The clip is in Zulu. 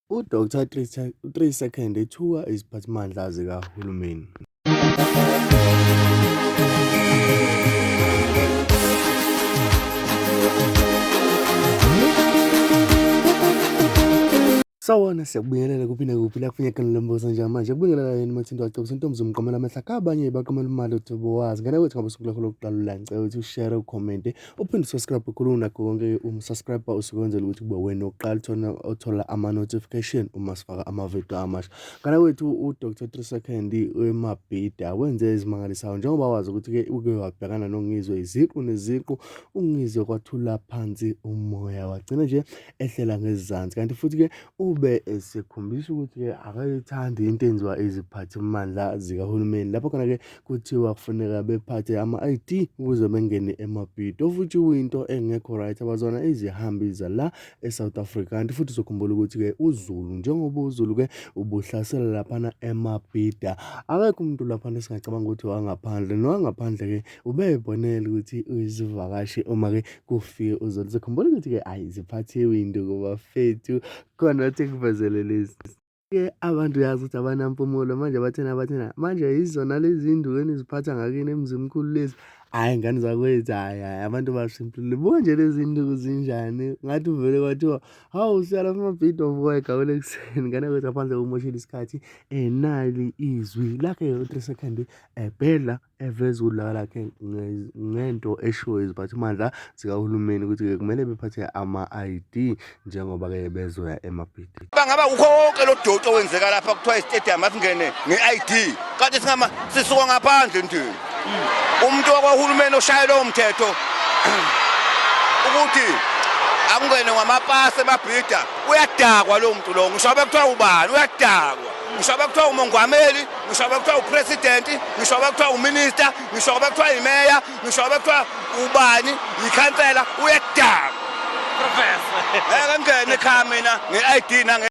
U-Dr 3 Second ethuka iziphathimandla zikahulumeni. Sawona siyakubingelela kuphi nakuphi la kufuneka khona lombuzo njengamanje kubingelela yena uMathinto wacebisa intombi zomqomela amehla kabanye baqomela imali uThobowazi ngane kwethu ngabe usuku lwakho lokuqala ula ngicela ukuthi ushare ukhomente uphinde usubscribe khulu nakho konke uma subscribe usukwenzela ukuthi kube wena oqala uthola othola ama-notification uma sifaka amavidiyo amasha. Ngane kwethu u-Dr 3 Second wemabhida wenze izimangalisayo njengoba wazi ukuthi-ke uke wabhekana noNgizwe iziqu neziqu uNgizwe kwathula phansi umoya wagcina nje ehlela ngezansi kanti futhi-ke ube esekhombisa ukuthi-ke akayithandi into enziwa iziphathimandla zikahulumeni lapho khona-ke kuthiwa kufuneka bephathe ama-ID ukuze bengene emabhido futhi kuyinto engekho right abazona izihambi zala e-South Africa kanti futhi uzokhumbula ukuthi-ke uZulu njengoba uZulu-ke ubuhlasela laphana emabhida akekho umuntu laphana esingacabanga ukuthi wangaphandle nowangaphandle-ke ubebonela ukuthi uyisivakashi uma-ke kufike uZulu uzokhumbula ukuthi-ke ayi ziphathiwe induku bafethu khona thi kuvezele lezi Ke abantu uyazi ukuthi abanampumulo manje bathena bathena manje yizona lezi zinduku eniziphatha ngakini emzimkhulu lezi hhayi ngane zakwethu hhayi hhayi abantu basimpilile buka nje lezi nduku zinjani ngathi uvele kwathiwa hawu siyala amabhidi of wegawule ekuseni ngane kwethu ngaphandle kokumoshela isikhathi nali izwi lakhe u-3 second ebhedla eveza ulaka lakhe ngento eshiwo iziphathimandla zikahulumeni ukuthi-ke kumele bephathe ama-ID njengoba-ke bezoya emabhidi. Bangaba kukho konke lo doti owenzeka lapha kuthiwa istadium asingene nge-ID kanti singama sisuka ngaphandle nje umuntu wakwahulumeni oshaya lowo mthetho ukuthi akungene ngamapasi emabhida uyadakwa lowo muntu lowo ngisho bekuthiwa ubani uyadakwa ngisho bekuthiwa umongameli ngisho bekuthiwa upresident ngisho bekuthiwa uminister ngisho bekuthiwa imeya ngisho bekuthiwa ubani yikhansela uyadakwa Professor. Ngeke ngene ekhaya mina nge-ID nange.